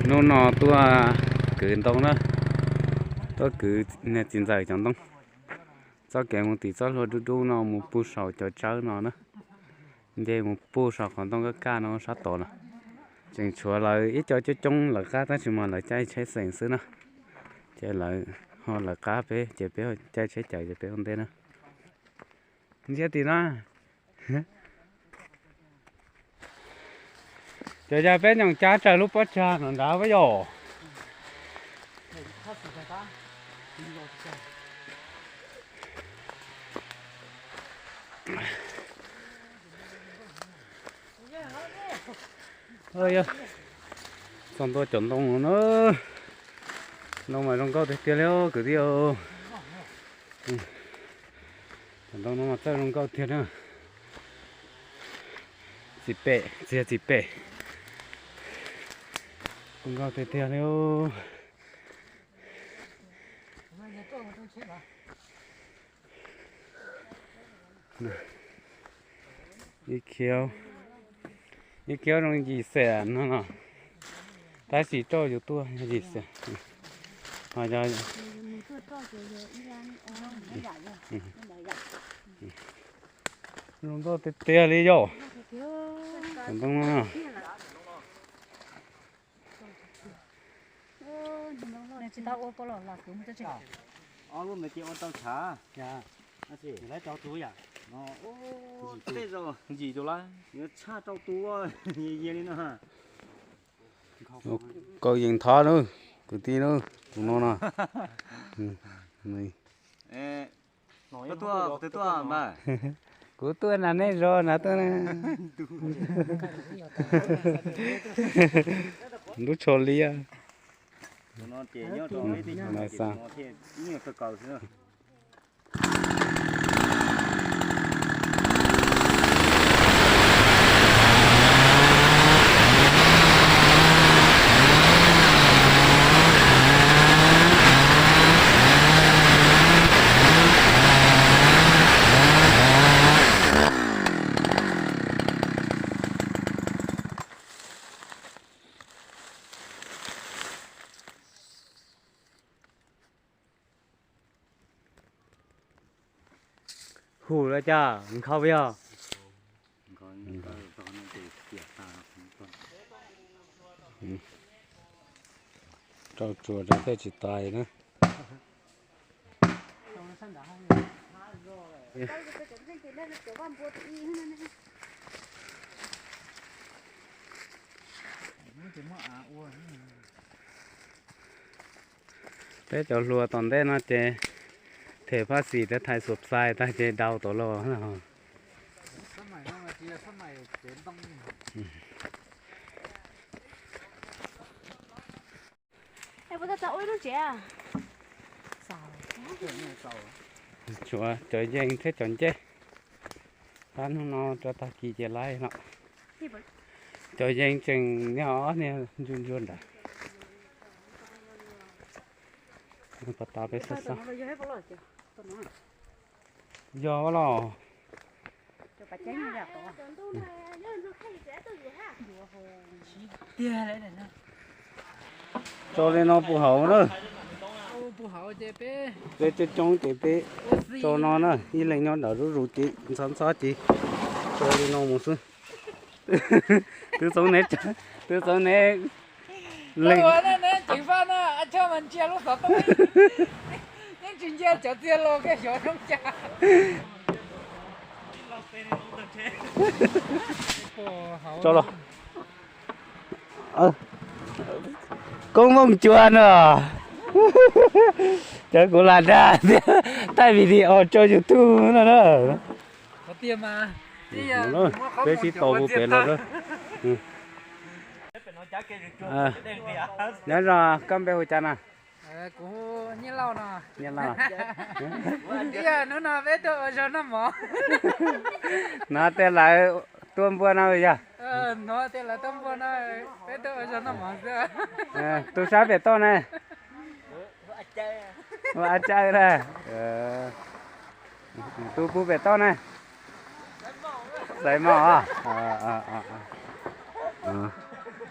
Hnub no tuaj kwv ntoo na, tuaj kwv niag txiv ntxawm cov ntoo. Txoj kev mus tim txoj hlua dub dub no mus puag saum cov tsawb no na. Nce mus puag saum qhov ntoo kaj kaj no sab tod lawm. Tseem tshuav lawv ib co coob coob lawv qab tab sis mas lawv caij tsheb xeem xwb na. Ces lawv ho lawv qab peb ces peb caij tsheb caws ces peb ua ntej na. Ntsia tim no. Cov yog peb nyoos cab raws lub pob tsag no nrad yom. Txog ntua cov ntoo no na. Ntoo mas zoo nkauj tiag tiag li kwv tij. Cov ntoo no mas txawj zoo nkauj tiag na. Txiv pem, txiv, txiv pem. Zoo nkauj tiag tiag li. Ib khiav, ib khiav zoo yim xees no no. Tab sis roj yus tuaj yog yim xees. Zoo nkauj tiag tiag li yom. Ntoo no. Ob lub ntawd ces ua tau tshav. Lawv cov tus yam, tej zaum ntsim tus lawm, yuav tshaj rau tus yia li no. Kaus yees thov na, kwv tij na, tus no no. Koj tuaj, koj tuaj mas. Kuv tuaj na, nej zov na tuaj na. Ntub tsho liab. Hu lawm cas nkhaus yog. Rau tsuas rau thiaj tsis tais na. Peb cov hluas tom ntej no ces them phaj xim rau thais xuas xais tag ces dau tod los. Tshuav cov yees thiab cov ncej. Pab hnub no rau tag kis ces laib no. Cov yees tseem nyob ob niag ntsuag ntsuag nrad. Pas tas peb xab xab. Yog los. Tso li no puv hauv na. Peb coob coob ces peb tso no na, ib leeg nyob nram zuj zus ces ntxhov ntxhov ces tso li no mus xwb. Twb txoov ne, twb txoov ne. Leeg ceev faj na, a choj mas ntsia lub xov tooj, yeej tsis ntsia cov txiag los kiag xyov zoo cas. Tso los. Koob Mooj Cua no. Cov kuv lam dag thiab, thaij video tso YouTube no na. Peb sib tau hu pem los. Nyob zoo, koj npe hu cas na? Kuv Nyiaj Lauj no. Nyiaj Lauj. Hnub no peb tuaj ua zog noj mov. No tej lawv tua npua no yog? No tej lawv tua npua no, peb tuaj ua zog noj mov xwb. Tus sab pem toj ne? Ua a caw na. Tus puag pem toj ne? Xaiv Mom.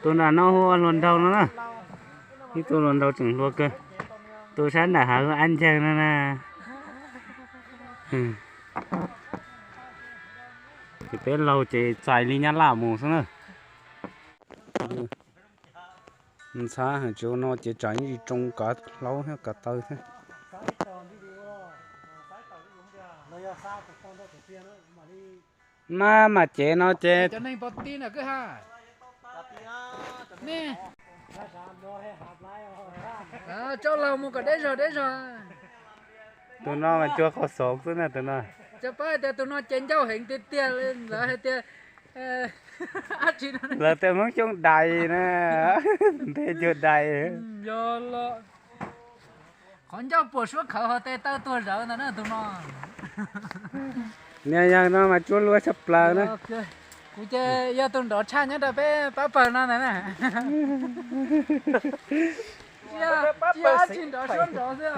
Tus nram no hu ua Hluas Nraug no na. Ib tug hluas nraug tseem hluas kawg, tus sab nram hav ab ncawg no na. Ces peb laug ces txais li nyab laj mus xwb na. Ntxhab heev, tsis ua no ces tsam yeej tsis tsoo kav hlaub thiab kav taw thiab. Maj mam cev no ces tso laug mus kom deb zog deb zog. Tus no mas cuag qhov xoov xwb na tus no. Cov pab hais tias tus no ces ncauj heev tiag tiag li, lawv hais tias lawv tias Hmoob Xyooj dais na, tus nthe cuag dais. Yog los qhov ncauj puas suab khawv ho tes taw tuag zawv ntag na tus no. Niag yawg no mas tsuab luab tshaj plaws na. Kuv ces yog tus nrov tshaj nyob rau peb pab pawg no ntag na. Tsis nrov suab nrov xwb.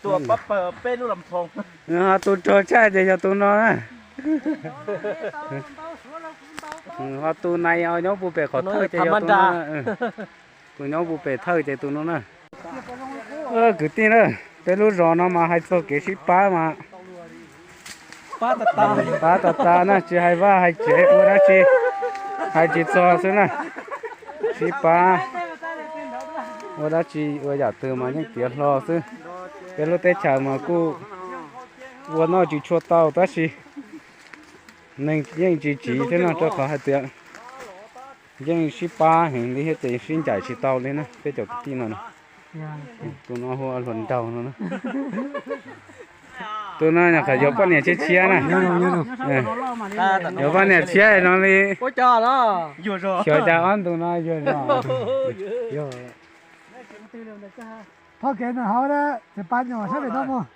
Tus pab pawg peb lub las phoo. Ho tus rog tshaj ces yog tus no na. Ho tus nai nyob puag pem qhov thawj ces yog tus no. Tus nyob puag pem thawj ces tus no na. Kwv tij na, peb lub zos no mas hais txog kev sib pab mas pab tas tas na, tsis hais vaj hais tsev ua dab tsi, hais tsis txog xwb na. Sib pab ua dab tsi ua yam twg mas yeej tiav hlo xwb. Peb lub teb chaws mas kuj ua noj tsis tshua tau tab sis neeg yeej tsis tsiv thiab no rau qhov hais tias yeej sib pab heev li thiab ces sib ncaim tsis tau li na peb cov kwv tij no. Tus no hu ua hluas nraug no na. Tus no nyuam qhuav yuav poj niam tshiab tshiab na. Yuav poj niam tshiab no li. Xyov cas ob ntus no yuag zog. Thov kev nws hauv na, tsis pab nyuam sab pem no mus.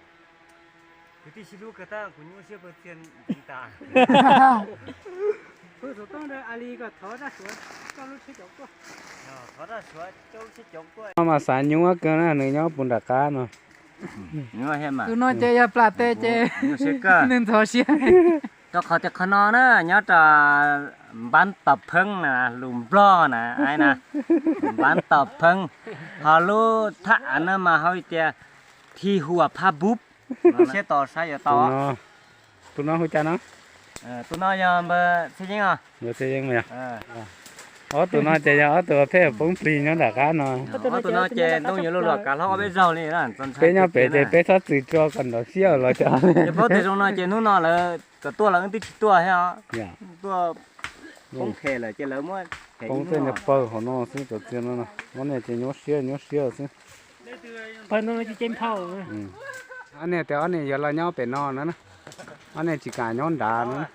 No mas xav nyuab kawg na, nws nyob puag nram qab no. Tus no ces yog plam tes ces nws ntxhov siab. Rau qhov tias qhov no na nyob rau Npab Tom Pheeb na, lus Nplog na, Npab Tom Pheeb, ho lub thaj av no mas hais tias Thi Huam Phaj Npub. Siab tos saib yuav tau. Tus no hu cas no? Tus no yog npawg Txhiaj Yeeb os. Npawg Txhiaj Yeeb mas yog. Ob tus no ces yog ob tug pheej poob plig nyob nram qab no. Ob tus no ces ntoo yuav luag luam kav hlob ob peb zaug li. Peb nyob pem ces peb txhob txwm tso kom nrov siab los cov. Ces paub tias zoo no ces hnub no lawv kom tuaj los wb twb tsis tuaj thiab os. Tuaj poob phem lawm ces lawv muab poob tej niag pawg hauv no xwb cov txiag no. Ob niag ces nyuab siab nyuab siab xwb. Ob niag tias ob niag yuav los nyob pem no no na. Ob niag tsis kam nyob nrad no na.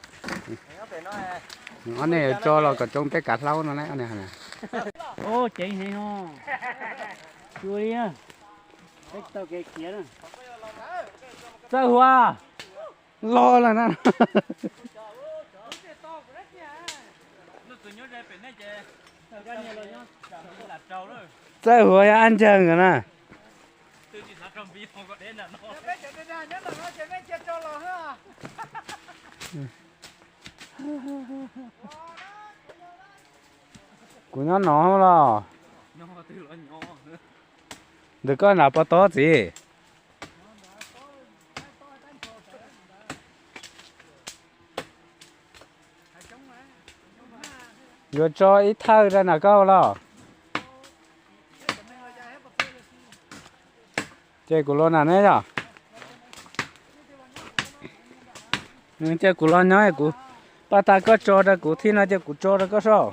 Ob niag yuav tso los kom tsoo tej kav hlaub no na. Txawj Huas, los lawm na. Txawj Huas yog ab ncaws nkawd na. Kuv nyob no los. Ntawm koj nram pov tod txiv. Yuav tso ib thawj rau nram koj los. Ces kuv los nram ne yom. Ces kuv los nyob kuv pab tag koj tso rau kuv thib no ces kuv tso rau koj saib.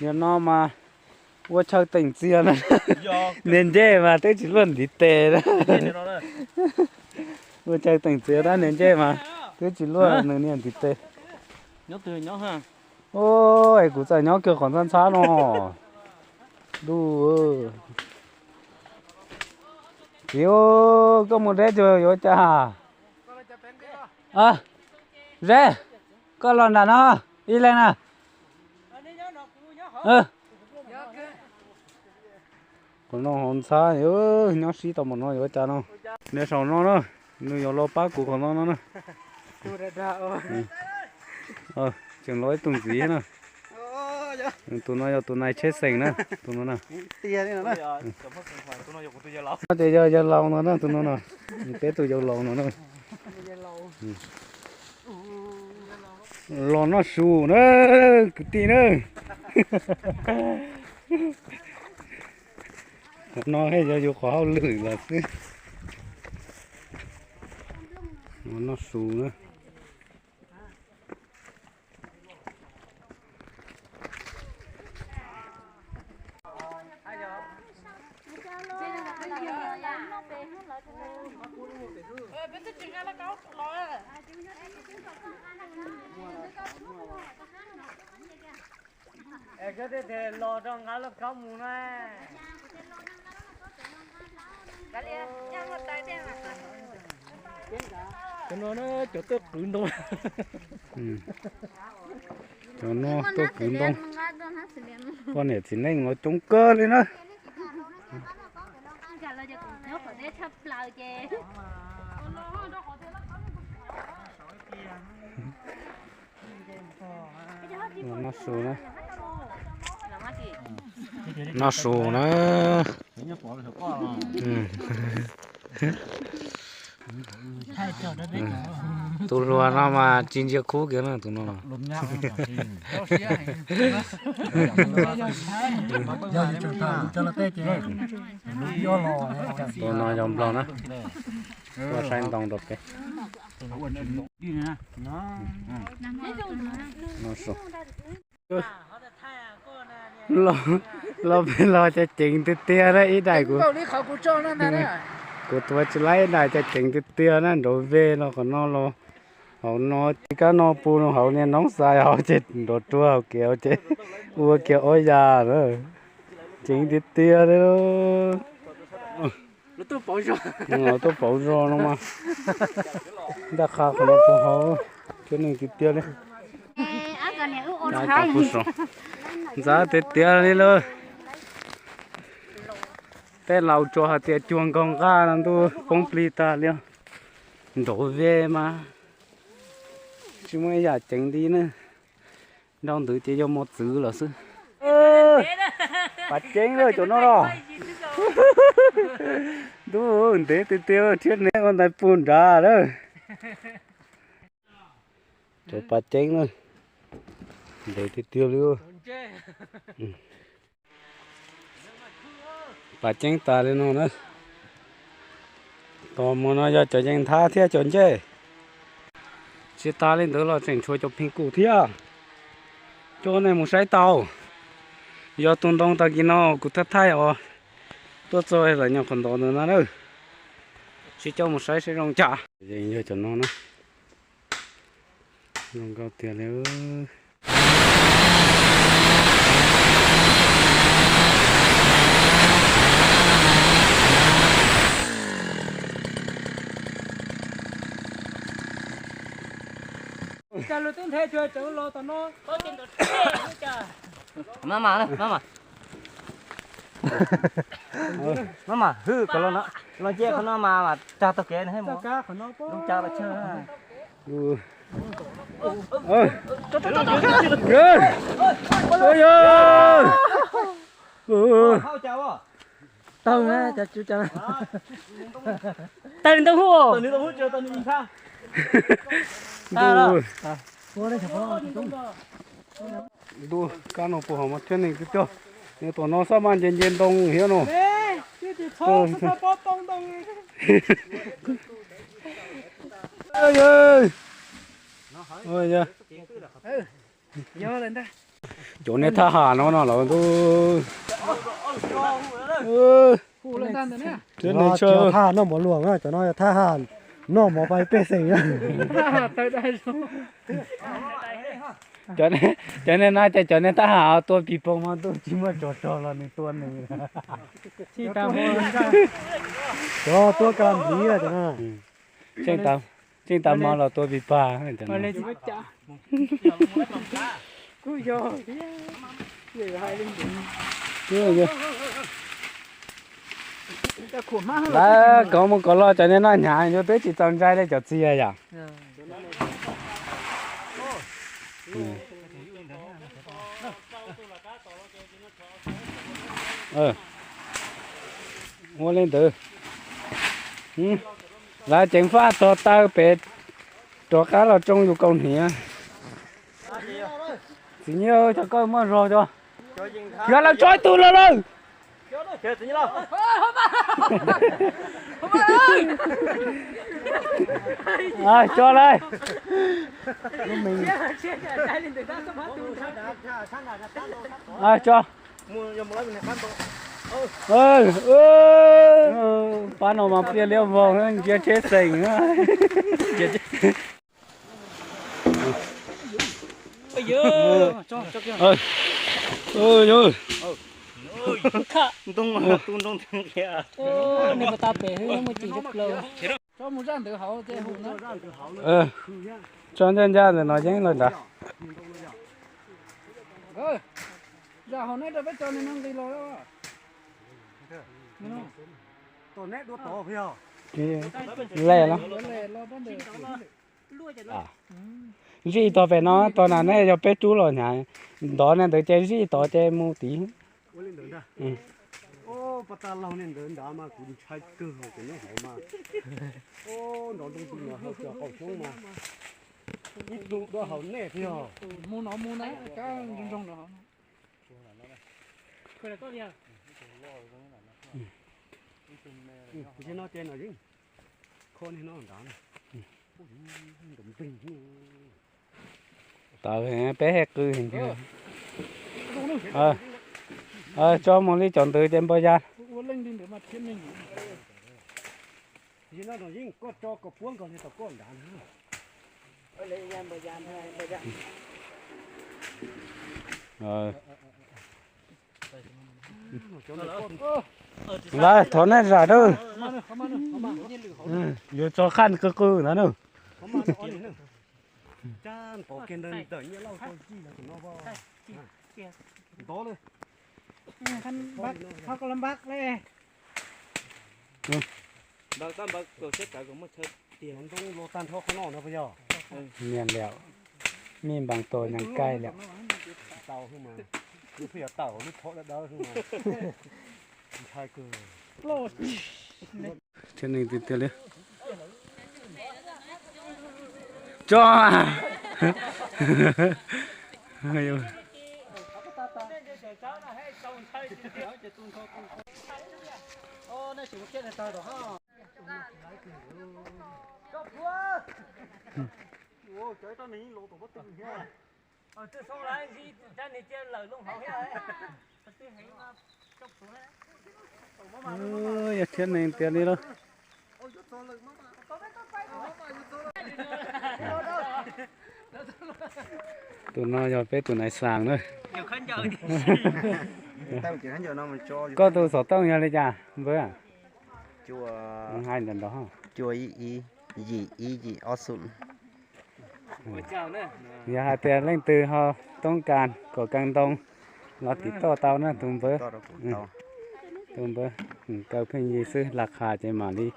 Yog no mas ua chaw teem txiag na. Niag ncej mas twb tsis luaj ntiv tes. Ua chaw teem txiag tab niag ncej mas twb tsis luaj nws niag ntiv tes. Es kuv txawm nyob kiag qhov ntxhab ntxhab no. Ntuj, txiv, koj mus deb tug yuav cas? Zeb, koj los nram no ib leeg na. Qhov no hauv ntxhab, nyob sib tau npaum no yuav cas no. Niag saum no na, nws yuav los pab kuv qhov no no na. Tseem los ib tug ntxiv na. Tus no yog tus nais tsheb xeem na, tus no na. Ces yog yawg laus no na, tus no na. Peb tus yawg laus no na. Los noj su na, kwv tij na. Qhov no yog yus qhov hauj lwm lawm xwb. Los noj su na. Koj tej tes los rau nqa lauj kaub mus na. Cov no na cov tuaj qwv ntoo. Cov no tuaj qwv ntoo. Poj niam txiv neej no coob kawg li na. Noj su na. Noj su na. Tus hluas no mas tsis ntsia khub kiag na tus no. Tus no yog nplog na. Tuaj saib ntoo rau peb. Los peb los ces ceev tiag tiag na ib daim kuv. Kuv tuav tsis laib ib daim ces ceev tiag tiag na, nrov ve los qhov no los hauv no ces kab no pw hauv niag noob xais hauv ces nrov ruag hauv kev ces ua kiag ob yam na. Ceev tiag tiag li. Tuaj pauv zos no mas ntaj qha qhov no puag hauv thiab neeg tiag tiag li. Ntxhab tiag tiag li lawm. Tej laus tsuas hais tias cuag nkaus nqaj no ntuj poob plig tag li. Nrov ve mas tsis muaj ib yam ceev li na. Nrau ntawd ces yog mos txwv lawm xwb. Pas ceeb lawm cov no los. Ntuj, ntev tiag tiag thiab neb ua ntais puag nrad lawm. Cov pas ceeb na, ntev tiag tiag li. Pas ceeb tas li no na. Tos mus no yog cov yees nthab thiab cov ncej. Tsis tas li ntawd los tseem tshuav cov pheej kum thiab. Coj nej mus saib tau. Yog tus ntoo tag kis no kuv thaij thaij os. Tuaj txog lawm nyuam qhuav ntov ntawd na. Sib coj mus saib seb zoo cas. Yees yog cov no na. Zoo nkauj tiag li. Maj mam, maj mam. Maj mam hwj kom los no, los nce qhov no mas mas tag tau kev no. Lub cas los tsawg. Tawg na, cas tsis tawg. Tawg ntau hub. Ntuj, kab no puag hauv mas thiab neeg tiag tiag. Nws tom no xab maj nce nce ntoo thiab no. Cov niag thaj ham no no lawm ntuj. Thiab neeg tsawg. Thaj ham noj mov luam, cov no yog thaj ham noj mov pab pej xeem. Cov niag no ces cov niag thaj ham tua pis poog mas ntuj tsis muaj tsov rog los nws tua nws. Cov tua kas npliv cov no. Tseej tas hmo los tua pis pag. Lawv kov mus kov los cov niag no hnyav, peb tsis txaus ntshai li cov txiag yom. Ua li ntawd. Lawv ceev faj tog taw pem rov qab los tsoo yus kaus hniav. Txiv Nyiaj, cov koj muaj zog cov. Yog lawv tso ib tug los lawm. Tso lawm. Tso. Pab no mas pliaj liab vog ntsia tsheb xeem. Tso ncaj ncaj ntawm no yeeb lawm nrad. Zam hauv neb rau peb tso nws no nqis los. Lem los. Zij tog pem no, tog na nej yog peb rub los hnyav, ntov na ntawd ces zij tod ces mus tid. Pas tas laug niag ntawd nrad mas kuv ntshai kawg hauv kuv nyob hauv mas. Nrov nroo tus no hauv cov qaum xyoob mas ib tug dua hauv nej thiab. Mus no mus na, kab zoo zoo no. Ntsia no ces no yeej kho niag no nrad. Tawv, peb haj qw heev. Tso mus li cov ntawd ces npau yas. Koj tso kom puab nkaus li tom koj nrad. Lawv thov nej zam na. Yuav tso qaj qw qw ntawd na. Niam liaum, mij npaas tos nyas kaij liam. Thiab neeg tiag tiag li. Tso. Yog thiab neeg tiag li lauj. Tus no yog peb tus nais xas na. Koj tus xov tooj yog li cas npawg? Hais ntawm nrad. Yim ib yim ob xum. Yog hais tias leej twg ho toob kas kom kaw ntoo los tiv toj tau na tus npawg. Tus npawg kaw pheej yig xwb, las khas ces mam li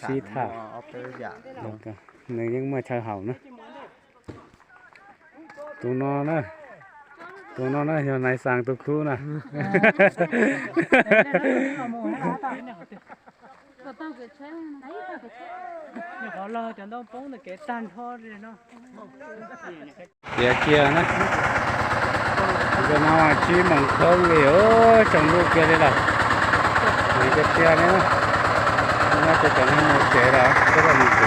sib tham. Nws yeej muaj chaw haum na. Tus no na, tus no na yog nais xas tus khub na. Tiav kiag na. Ntawm no tsib moos khoob li, tsaus ntuj kiag li lawm. Tiav kiag ne, no ces cov neeg mus tsev lawm, coj mus tsev.